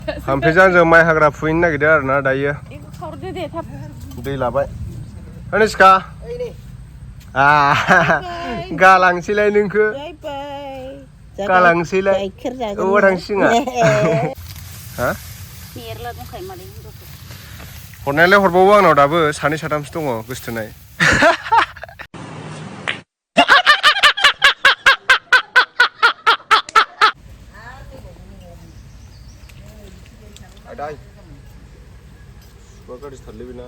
ओमफ्राय जों माइ हाग्रा फुहैनो नागिरदों आरोना दायो खावरदो दे थाब दै लाबाय अनुष्का गालांसैलाय नोंखो गालांसैलाय औवा थांसिङा हा मेरला दंखायो मादै हरनायालाय हरबावो आंनाव दाबो सानै साथामसो दङ गोसथोनाय आदाय सुवा गाज्रिथारलै बेना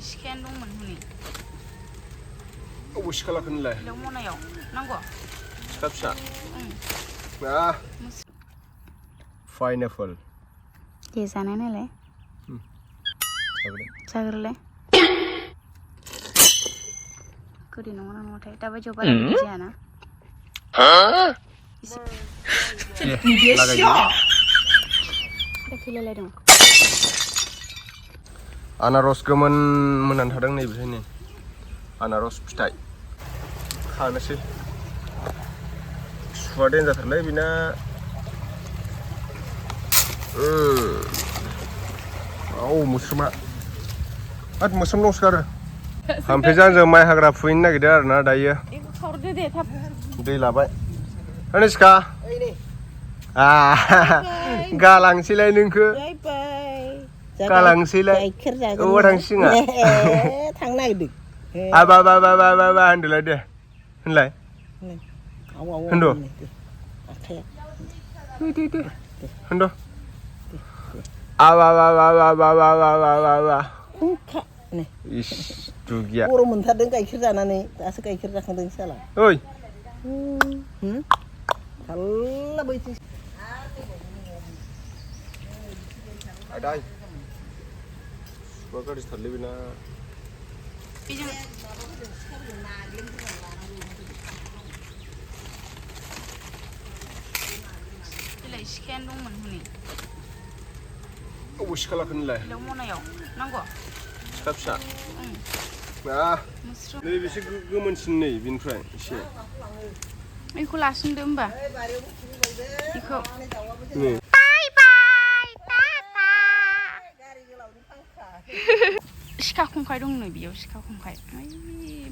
सिखायानो दंमोन हनै अबाव सिखा लाखो नोंलाय मनायाव नांगौ सिखा फिसा पाइनापल दे जानाय नालाय जाग्रोलाय गोदै नङा नङाथाय दाबायदियाव बारा गोदै जायाना खैलायलायदों आनारस गोमोन मोननानै थादों नैबेहाय नै आनारस फिथाइ खानोसै सुवा देन्जारथारलै बेना मोस्रोमा हाथ मोस्रोम दंसोगारो ओमफ्राय जों माइ हाग्रा फुहैनो नागिरदों आरोना दायो खावरदो दे थाब दै लाबाय अनुष्का गालांसैलाय नोंखो गालांसैलाय औवा थांसिङा थांनो नागिरदों होनदोलाय दे होनलाय होनद' होनद' दुगिया गरम मोनथारदों गाइखेर जानानै दासो गाइखेर जाखांदों साला ओइ थाल्ला बैसो आदाय सुवा गाज्रिथारलै बेना सिखायानो दंमोन हनै अबाव सिखा लाखो नोंलाय मनायाव नांगौ सिखा फिसा नैबेसे गोमोनसिन नै बिनिफ्राय एसे बेखौ लासिनदो होमबा बेखौ सिखा खंखाय दं नै बेयाव सिखा खंखाय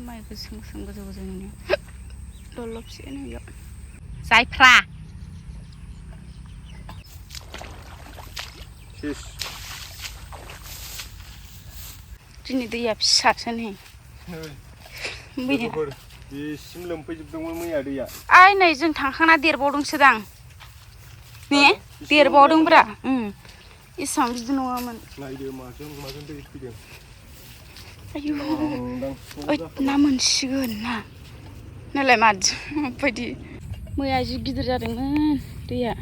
माइ गोसोम गोसोम गोजौ गोजौनो दलबसे नै बेयाव जायफ्रा दिनै दैया फिसासो नै बेसिम लोमफैजोबदोंमोन मैया दैया आइ नै जों थांखांना देरबावदोंसो दां ने देरबावदोंब्रा एसेबां बिदि नङामोन नायदो माजों दै फैदों आयु ना मोनसिगोन ना नालाय माबायदि मैया जि गिदिर जादोंमोन दैया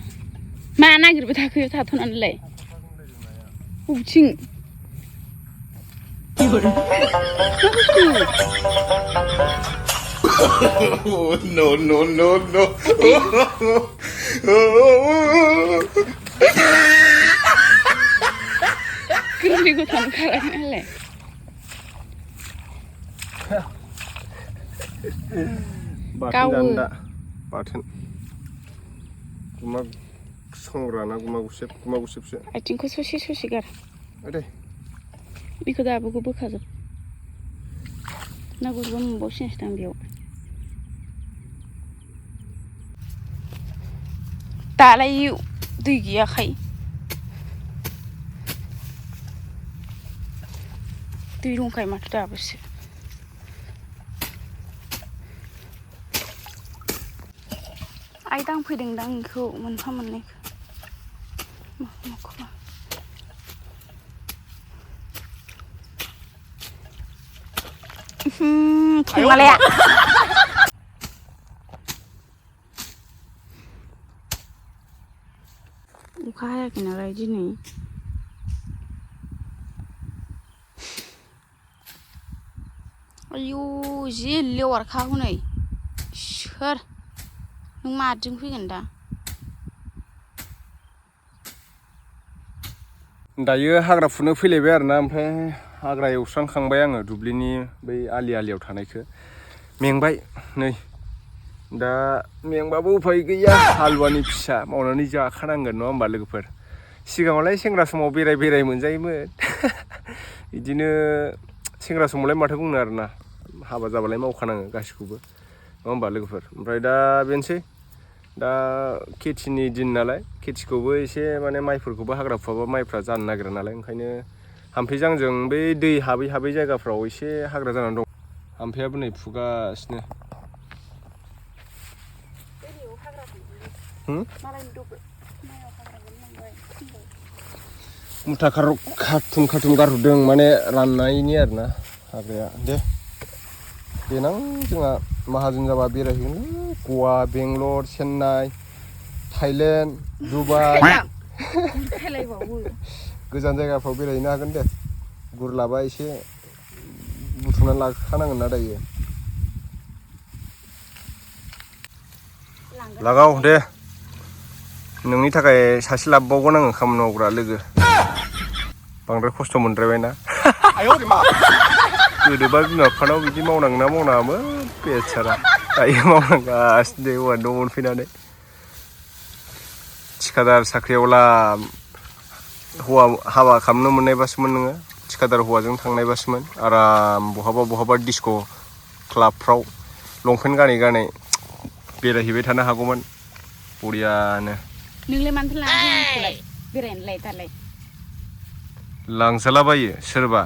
मा नागिरबाय थाखो थाथ'नानैलाय बबेथिं no no no no गोरलै गथ'नो खाराखै नालाय बाथोन जानो दा बाथोन गुमा संग्रा ना गुमा गुसेबसो आथिंखौ ससे ससे गार दे बेखौ दाबोखौ बोखाजोब ना गुरबा मोनबावसिनोसो दां बेयाव दालाय दै गैयाखाय दै दंखायो माथो दाबोसो आइ दांफैदों दां बेखौ मोनफा मोननैखौ माखौबा थांलाया अखा हायाखै नालाय दिनै आयु जि लेवारखा हनै सोर नों माजों फैगोन दा दायो हाग्रा फुनो फैलायबाय आरोना ओमफ्राय हाग्रा एवस्रांखांबाय आङो दुब्लिनि बै आलियाव थानायखौ मेंबाय नै दा मेंबाबो उफाय गैया हालुवानि फिसा मावनानै जाखानांगोन नङा होमबा लोगोफोर सिगाङावलाय सेंग्रा समाव बेराय मोनजायोमोन बिदिनो सेंग्रा समावलाय माथो बुंनो आरोना हाबा जाबालाय मावखानाङो गासिखौबो नङा होमबा लोगोफोर ओमफ्राय दा बेनोसै दा खेथिनि दिन नालाय खेथिखौबो एसे माने माइफोरखौबो हाग्रा फुवाबा माइफ्रा जानो नागिरा नालाय ओंखायनो हाम्फेजांजों बै दै हाबै जायगाफ्राव एसे हाग्रा जानानै दं हाम्फेयाबो नै फुगासिनो मुथा खाथुम गारहरदों माने राननायनि आरोना हाग्राया देनां जोंहा माहाजोन जाबा बेरायहैगोनलै गवा बेंगलर चेन्नाइ थाइलेण्ड दुबाइ गोजान जायगाफ्राव बेरायहैनो हागोन दे गुर लाबा एसे बुथुमनानै लाखानांगोन ना दायो लागाव दे नोंनि थाखाय सासे लाबोबावगोन आङो खामानि मावग्रा लोगो बांद्राय खस्थ' मोनद्रायबायना गोदोबा बिमा बिफानाव बिदि मावनांगोना मावनाङामोन बेचारा दायो मावनांगासिनो दे हौवानि न' मोनफैनानै थिखादार साख्रियावला हौवा हाबा खालामनो मोननायबासोमोन नोङो थिखादार हौवाजों थांनायबासोमोन आराम बहाबा डिस्क' क्लाबफ्राव लंपेन्ट गानै बेरायहैबाय थानो हागौमोन बरियानो नोंलाय मानोथो लांफैलाय बेरायनोलाय दालाय लांजालाबायो सोरबा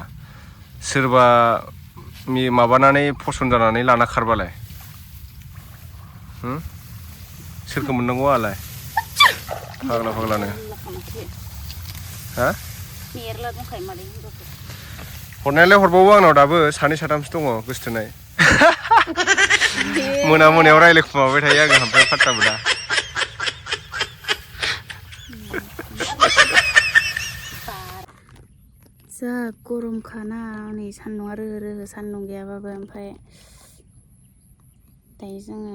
माबानानै फसन जानानै लाना खारबालाय सोरखौ मोननांगौ आलाय फाग्लानो हा मेरला दंखायो मालाय हरनायालाय हरबावो आंनाव दाबो सानै साथामसो दङ गोसथोनाय मोनायाव रायलायखुमाबाय थायो आङो ओमफ्राय फात्ता मोना जा गरमखाना नै सान्दुंआ रोहो सान्दुं गैयाबाबो ओमफ्राय दायो जोङो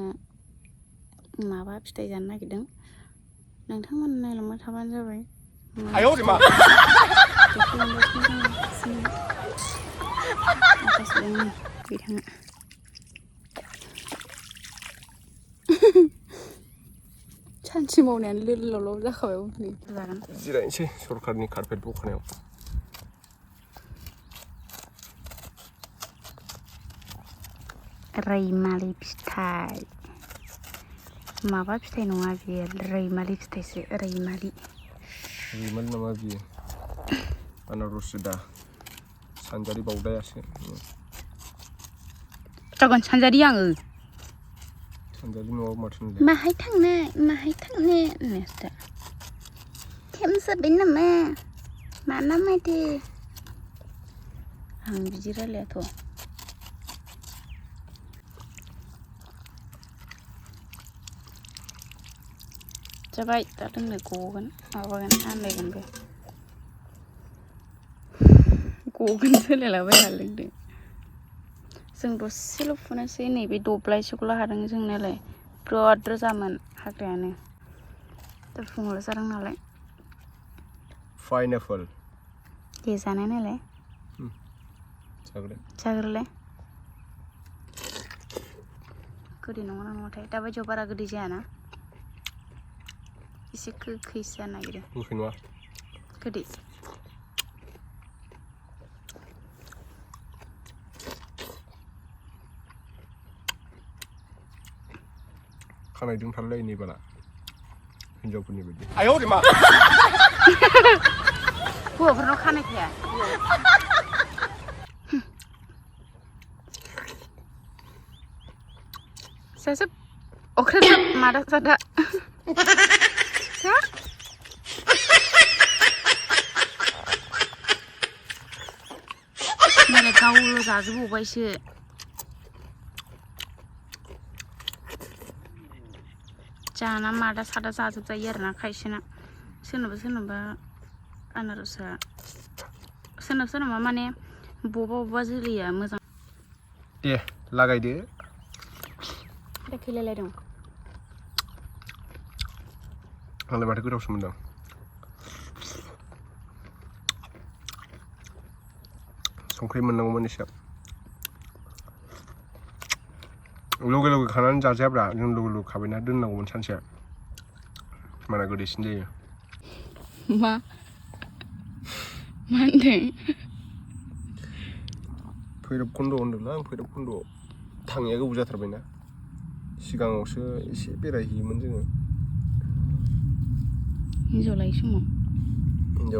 माबा फिथाइ जानो नागिरदों नोंथांमोन नायलांबाय थाबानो जाबाय सानसे मावनायानो लोल' जाखाबाय जागोन जिरायनोसै सरखारनि कारपेट बखानायाव रैमालि फिथाइ माबा फिथाइ नङा बियो रैमालि फिथाइसो रैमालि नामा बियो आनारस दा सानजारि बावदायासो जागोन सानजारि आङो सानजारि न'आव माथो माहाय थांनो होननायसो थेम जाबाय नामा माना मायदि आं बिदि रायलायाथ' जाबाय दा लोंनो गगोन माबागोन आन्दायगोन बे गगोन सोलायलाबायना लोंदो जों दसेल' फुनोसै नैबे दब्लायसेखौल' हादों जोंनालाय बिराद रोजामोन हाग्रायानो दा फुङावल' जादों नालाय पाइनएपल दे जानाय नालाय जाग्रोलाय गोदै नङा नामाथाय दाबायदियाव बारा गोदै जायाना एसे गोखैसो जानो नागिरो गोखै नङा गोदै खानायजों थालाय नै बाला हिनजावफोरनि बायदि हौवाफोरनाव खानाय थाया Sasap, okra marah sada. Mana kau lo zazu buat sih. Jangan marah sada zazu tayar nak kaisnya. Senapa anarosa. Senapa mana boba zeliya mazang. Iya, lagai dia. Ada kilala dong. Kalau macam itu harus mendang. संख्रि मोननांगौमोन एसे लगे लगे खानानै जाजायाब्रा जों लगे लगे खाबायना दोननांगौमोन सानसे माना गोदैसिन जायो मा होनदों भैरब कुन्द होनदोंला आं भैरब कुन्दआव थाङैया गोबाव जाथारबायना सिगाङावसो एसे बेरायहैयोमोन जोङो हिन्जाव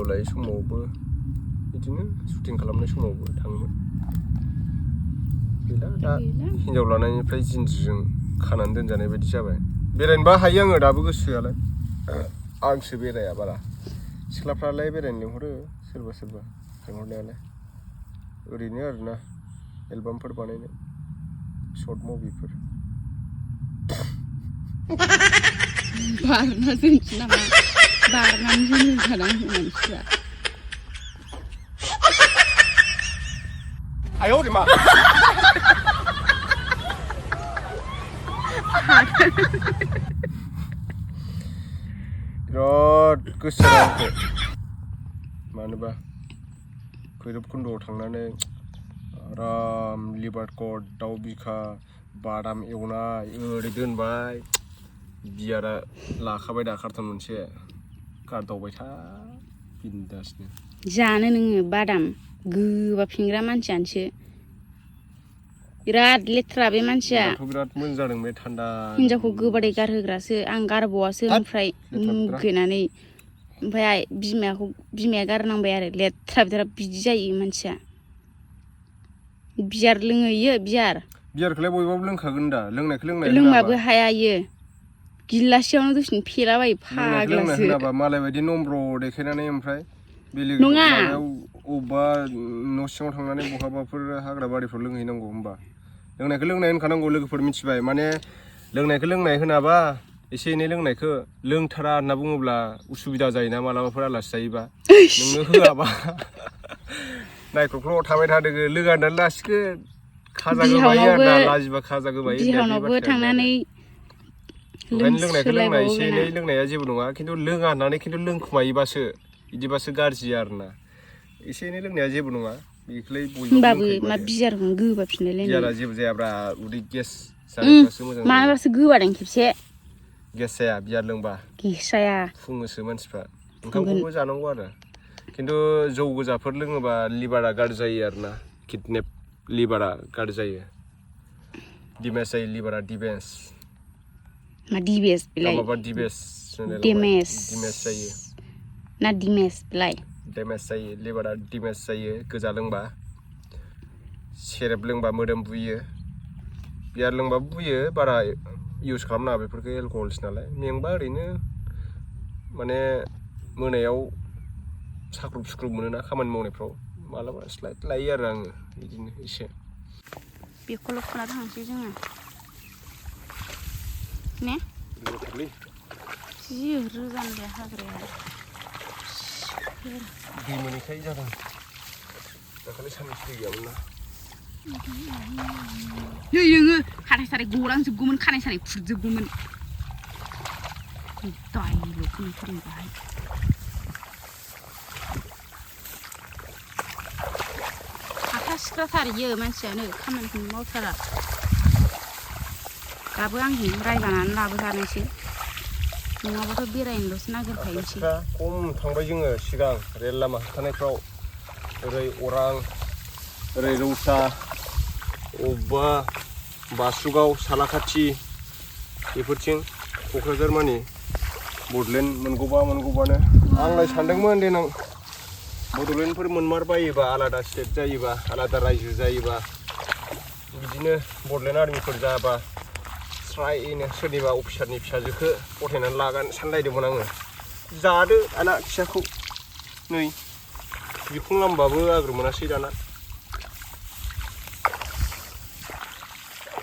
लायै समावबो बिदिनो शुटिं खालामनाय समावबो थाङोमोन गैला दा हिन्जाव लानायनिफ्राय जिन्ज्रिजों खानानै दोनजानाय बायदि जाबाय बेरायनोबा हायो आङो दाबो गोसोआलाय आंसो बेराया बारा सिख्लाफ्रालाय बेरायनो लिंहरो सोरबा सोरबा लिंहरनायालाय ओरैनो आरोना एलबामफोर बानायनो शर्ट मुभिफोर बारना जोंसो नामा बारनानै जोंखादां मानसिया आयौ रे मा बिराद गोसो जायाखै मानोबा भैरब कुन्दआव थांनानै आराम लिभार कट दाउ बिखा बादाम एवनाय ओरै दोनबाय बियारा लाखाबाय दा कार्टन मोनसे गारदावबाय था बिन्दासनो जानो नोङो बादाम गोबाफिनग्रा मानसियानोसो बिराद लेथ्रा बे मानसिया बिराद मोजां जादों बे थान्दा हिन्जावखौ गोबादै गारहोग्रासो आं गारबावासो ओमफ्राय मुगैनानै ओमफ्राय बिमाया गारनांबाय आरो लेथ्रा बिराद बिदि जायो मानसिया बियार लोङो इयो बियारखौलाय बयबाबो लोंखागोन दा लोंबाबो हाया इयो गिलासेयावनो दसेनो फेलाबायो फाग्लासो होनाबा मालाय बायदि नम्र देखायनानै ओमफ्राय बेलेग नङा अबेबा न' सिङाव थांनानै बहाबाफोर हाग्रा बारिफ्राव लोंहैनांगौ होमबा लोंनायखौ लोंनाय होनखानांगौ लोगोफोर मिथिबाय माने लोंनायखौ लोंनाय होनाबा एसे एनै लोंनायखौ लोंथारा होनना बुङोब्ला उसुबिदा जायोना मालाबाफोर आलासि जायोबा नोंनो होआबा नायख्रख्र थाबाय थादों लोङा होननानै लासिगोन खाजा गोबायो आरो ना लाजिबा खाजा गोबायो बिहावनावबो थांनानै लोंनायखौ लोंनाय एसे एनै लोंनाया जेबो नङा खिन्थु लोङा होननानै खिन्थु लोंखुमायोबासो बिदिबासो गाज्रि आरोना एसे एनै लोंनाया जेबो नङा बेखौलाय होमबाबो मा बियारखौनो गोबाफिनलायलाय बियारा जेबो जायाब्रा उदै गेस जानायफ्रासो मोजां माबासो गोबादों खेबसे गेस जाया बियार लोंबा गेस जाया फुङोसो मानसिफ्रा ओंखामखौबो जानांगौ आरो खिन्थु जौ गोजाफोर लोङोबा लिभारा गाज्रि जायो आरोना किडनेप लिभारा गाज्रि जायो डिमेज जायो लिभारा डिमेज मा डिमेज बेलाय माबा डिमेज जायो ना डिमेज बेलाय डेमेज जायो लिभारा डिमेज जायो गोजा लोंबा सेरेब लोंबा मोदोम बुयो बियार लोंबा बुयो बारा इउज खालामनाङा बेफोरखौ एलकहल्स नालाय मेंबा ओरैनो माने मोनायाव साख्रुब सुख्रुब मोनोना खामानि मावनायफ्राव मालाबा स्लाइट लायो आरो आङो बिदिनो एसे बेखौल' खोना थांसै जोङो ने जि रोजानले हाग्राया दै मोनैखाय जादों दाखालि साननैसो दै गैयामोन ना जोङो खानाय सानाय गलांजोबगौमोन खानाय सानाय खुरजोबगौमोन दाइल'खौनो फोरोंबाय आखा सिख्राथार इयो मानसियानो खामानिखौनो मावथारा दाबो आंजों रायजानानै लाबोजानायसो नङाबाथ' बेरायनोल'सो नागिरखायोसै खम थांबाय जोङो सिगां रेल लामा होबथानायफ्राव ओरै अरां ओरै रौता अबेबा बासुगाव सालाखाथि बेफोरथिं क'क्राझार मानि बड'लेण्ड मोनगौबानो आंलाय सानदोंमोन देनां बड'लेण्डफोर मोनमारबायोबा आलादा स्टेट जायोबा आलादा रायजो जायोबा बिदिनो बड'लेण्ड आर्मिफोर जाबा स्रायनो सोरनिबा अफिसारनि फिसाजोखौ गथायनानै लागोन सानलायदोंमोन आङो जादो दाना फिसाखौ नै बिखुंलामबाबो आग्रो मोनासै दाना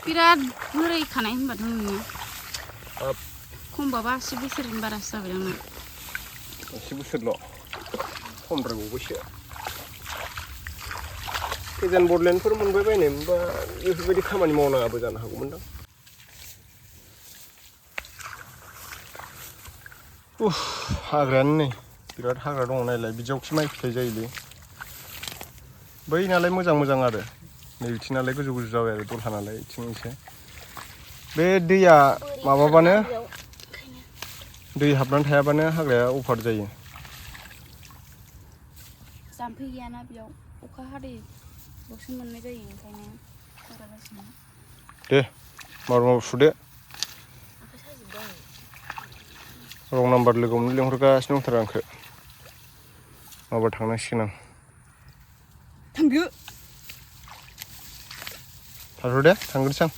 बिराद बोरायखानाय होनबाथ' नोङो खमबाबो 80 बोसोरनि बारासो जाबाय आंना 80 बोसोरल' खमद्राय बावबायसो गोजान बड'लेण्डफोर मोनबाय बायनाय मोनबा बेफोरबायदि खामानि मावनाङाबो जानो हागौमोनदां हाग्रायानो नै बिराद हाग्रा दङ नायलाय बिदियाव खि माइ फिथाइ जायोलै बै नालाय मोजां आरो नै बिथिं नालाय गोजौ जाबाय आरो दलहा नालाय बिथिं एसे बे दैया माबाबानो दै हाबनानै थायाबानो हाग्राया अभार जायो जाम्फै गैयाना बेयाव अखा हादैल'सो मोननाय जायो ओंखायनो हाग्रागासिनो दे माबा सुदो रं नाम्बार लोगो हमनो लेंहरगासिनो दंथारो आंखौ माबा थांनांसिगोन आं थांदो थाथ'दे थांग्रोसै आं